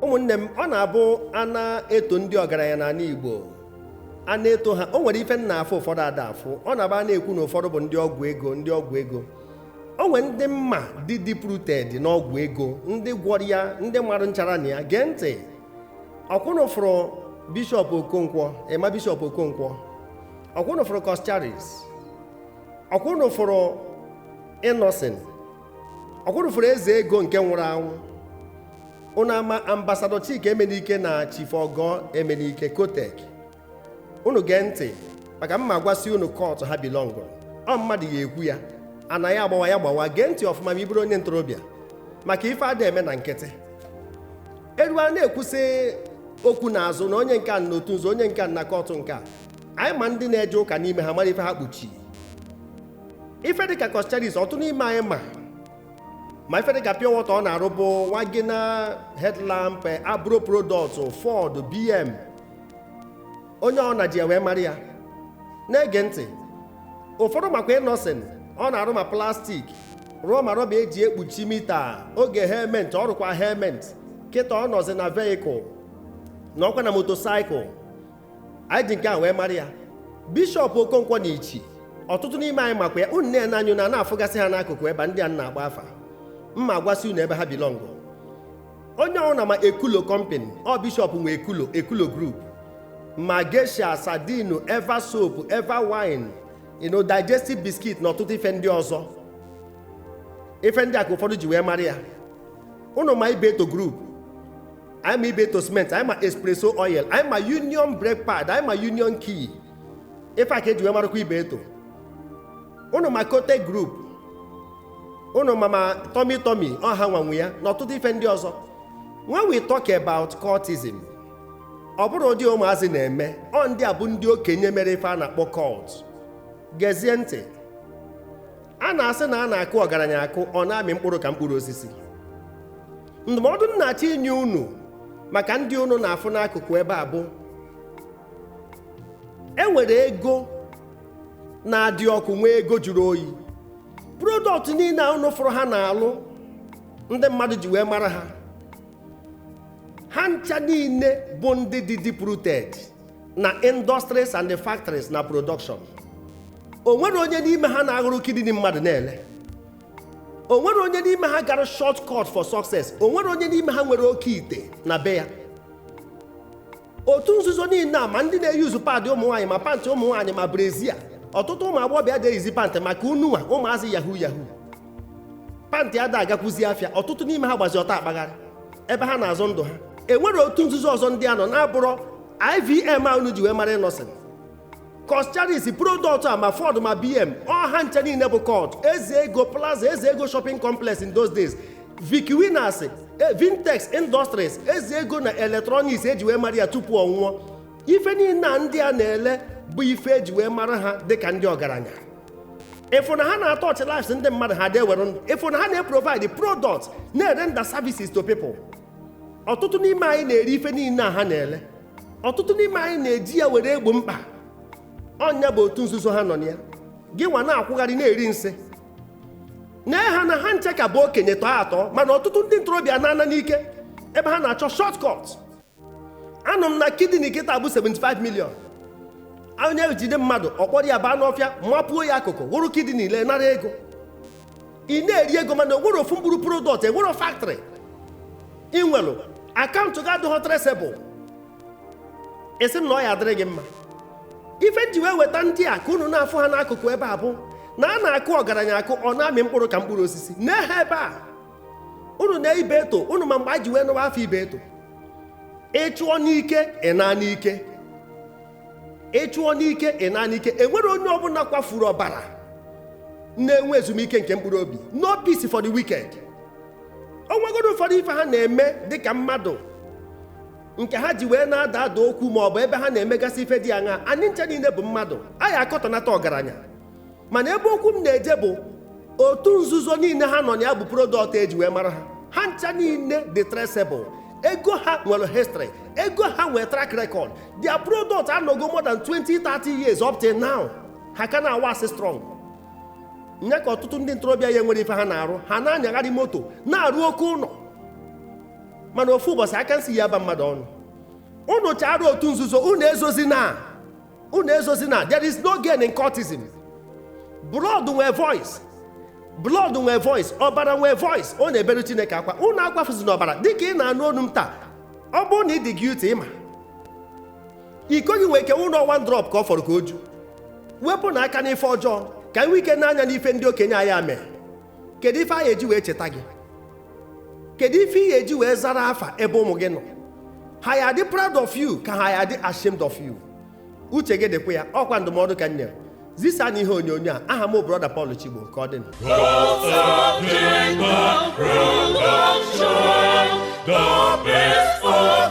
Ụmụnne m, ọ na-abụ a na-eto ndị ọgaranya n'ala Igbo, a na-eto ha, o nwere ife nna afụ, ụfọdụ ada afụ. Ọ na-aba a na-ekwu na ụfọdụ bụ ndị ọgwụ ego, ndị ọgwụ ego. O nwere ndị mma dị deep rooted n'ọgwụ ego, ndị gwọrọ ya, ndị marụ nchara na ya. Gee ntị, ọkwụnụ fụrụ Bishọp Okonkwo, Emma Bishọp Okonkwo, ọkwụnụ fụrụ Coscharis, ọkwụnụ fụrụ Innoson, ọkwụnụ fụrụ eze ego nke nwụrụ anwụ. Unu ama Ambassador Chika Emenike na Chief Ogo Emenike Kotek. Unu gee ntị, maka mma gwasị unu cult ha belongụrụ. Ọ mmadụ ya ekwu ya, anaghị agbawa ya gbawa. Gee ntị ọfụma ma ị bụrụ onye ntorobịa, maka ife ada eme na nkịtị. Eruo a na-ekwusị okwu n'azụ na onye nke a n'otu nzu, onye nke a na cult nke a. Anyị ma ndị na-eje ụka n'ime ha, mara ife ha kpuchi. Ife dịka Coscharis, ọtụ n'ime anyị ma ma ife dịka pure water ọ na-arụ bụ Wagena headlamp, Abro product, Ford, BM, onye ọ na ji ya wee mara ya. Na-ege ntị, ụfọdụ makwa Innoson, ọ na-arụ ma plastic, rụọ ma rọba eji ekpuchi meter oge helmet. Ọ rụkwa helmet. Kịta ọ nọzi na vehicle na ọkwa na motorcycle. Anyị ji nke a wee mara ya. Bishọp Okonkwo na Ichi, ọtụtụ n'ime anyị makwa ya. Unu na-ene anya na na-afụgasị ha n'akụkụ ebe ndị a na-agba afa. Mma agwasị unu ebe ha belongụ. Onye ọbụla ma Ekulo Company, ọ bishọp nwe Ekulo, Ekulo Group, ma Geisha, sardine, Eva soap, Eva wine, digestive biscuit na ọtụtụ ife ndị ọzọ. Ife ndị a ka ụfọdụ ji wee mara ya. Unu ma Ibeto Group, anyị ma Ibeto Cement, anyị ma Espresso Oil, anyị ma Union brake pad, anyị ma Union Key. Ife a ka eji wee marakwa Ibeto. Unu ma Kote Group, unu ma ma Tummy Tummy, ọha nwanwe ya na ọtụtụ ife ndị ọzọ. When we talk about cultism, ọ bụrụ ụdị ụmụazị na-eme, ọ ndị a bụ ndị okenye mere ife a na-akpọ cult. Gezie ntị, a na-asị na a na-akụ ọgaranya akụ, ọ na-amị mkpụrụ ka mkpụrụ osisi. Ndụmọdụ m na-achọ inye unu maka ndị unu na-afụ n'akụkụ ebe a bụ, e nwere ego na-adị ọkụ, nwee ego jụrụ oyi. Product niile a unu fụrụ ha na-alụ, ndị mmadụ ji wee mara ha, ha ncha niile bụ ndị dị deep rooted na industries and the factories na production. O nwere onye n'ime ha na-aghụrụ kidney mmadụ na-ele? O nwere onye n'ime ha gara short cut for success? O nwere onye n'ime ha nwere oke ite na be ya? Otu nzuzo niile a, ma ndị na-eyuzu pad ụmụ nwaanyị, ma pant ụmụ nwaanyị, ma brassiere, ọtụtụ ụmụ agbọghọbịa adịghịzi pant maka ununwa ụmụazị yahoo yahoo. Pant ada agakwuzi afịa. Ọtụtụ n'ime ha gbazi ọtọ akpagharị ebe ha na-azụ ndụ ha. Enwere otu nzuzo ọzọ ndị a nọ na-abụrọ IVM a unu ji wee mara Innoson, Coscharis product a, ma Ford, ma BM, ọha nche niile bụ cult. Eze Ego Plaza, Eze Ego Shopping Complex in those days, Vic Winners, Vintex Industries, Eze Ego na electronics eji wee mara ya tupu ọ nwụọ. Ife niile a ndị a na-ele bụ ife eji wee mara ha dịka ndị ọgaranya. Ịfụ na ha na-atọ ọchị lives ndị mmadụ, ha dị ewere ndụ. Ịfụ na ha na-eprovide product, na-erender services to people. Ọtụtụ n'ime anyị na-eri ife niile a ha na-ele. Ọtụtụ n'ime anyị na-eji ya were egbo mkpa. Ọnya bụ otu nzuzo ha nọ na ya. Gị nwa na-akwụgharị na-eri nsị nee ha na ha nche ka bụ okenye tọọ atọ, mana ọtụtụ ndị ntorobịa na-ana n'ike ebe ha na-achọ shortcut. Anụ m na kidney kịta bụ 75 million. Onye jide mmadụ, ọ kpọrọ ya baa n'ọfịa, mapuo ya akụkụ, wụrụ kidney lee, nara ego. Ị na-eri ego, mana onwere ofu mkpụrụ product, enwere factory ị nwelụ, account gị adịghị traceable. Esi m na ọ ya adịrị gị mma. Ife nji wee weta ndị a ka unu na-afụ ha n'akụkụ ebe a bụ na a na-akụ ọgaranya akụ, ọ na-amị mkpụrụ ka mkpụrụ osisi. Nee ha ebe a, unu na Ibeto. Unu ma mgbe anyị ji wee nụwa afọ Ibeto. Ịchụọ n'ike, ị na n'ike. Ịchụọ n'ike, ị na n'ike. Enwere onye ọbụla kwafuru ọbara na-enwe ezumike nke mkpụrụ obi. No peace for the wicked. O nwegoro ụfọdụ ife ha na-eme dịka mmadụ nke ha ji wee na-ada ada okwu, ma ọ bụ ebe ha na-emegasị ife dị aṅa. Anyị nche niile bụ mmadụ, anyị akọtọnata ọgaranya. Mana ebe okwu m na-eje bụ, otu nzuzo niile ha nọ na ya bụ product eji wee mara ha. Ha ncha niile dị traceable. Ego ha nwere history, ego ha nwere track record. Their product anọgo more than 20 30 years. Up till now ha ka na-awasị strong. Nye ka ọtụtụ ndị ntorobịa ya nwere ife ha na-arụ, ha na-anyagharị moto, na-arụ oke ụlọ. Mana ofu ụbọchị, aka nsị ya aba mmadụ ọnụ. Unu chara otu nzuzo, unu ezozi na unu ezozi na there is no gain in cultism. Blood nwee voice, blood nwee voice, ọbara nwee voice. Ọ na-eberu Chineke akwa. Unu akwafuzi n'ọbara. Dịka ị na-anụ olu m taa, ọ bụrụ na ị dị guilty, ịma iko gị nwee ike ụlọ one drop ka ọ fọrọ ka o ju. Wepụ na aka n'ife ọjọọ, ka nwee ike n'anya n'ife ndị okenye anyị mee. Kedu ife anyị eji wee cheta gị? Kedu ife ị ga-eji wee zara afa ebe ụmụ gị nọ? Ha ya dị proud of you, ka ha ya dị ashamed of you? Uche gị dịkwa ya. Ọkwa ndụmọdụ ka m nyere. Zisa na ihe onyonyo a. Aha m, Brother Paul Chigbo. Ka ọ dị. God's kingdom production, the best of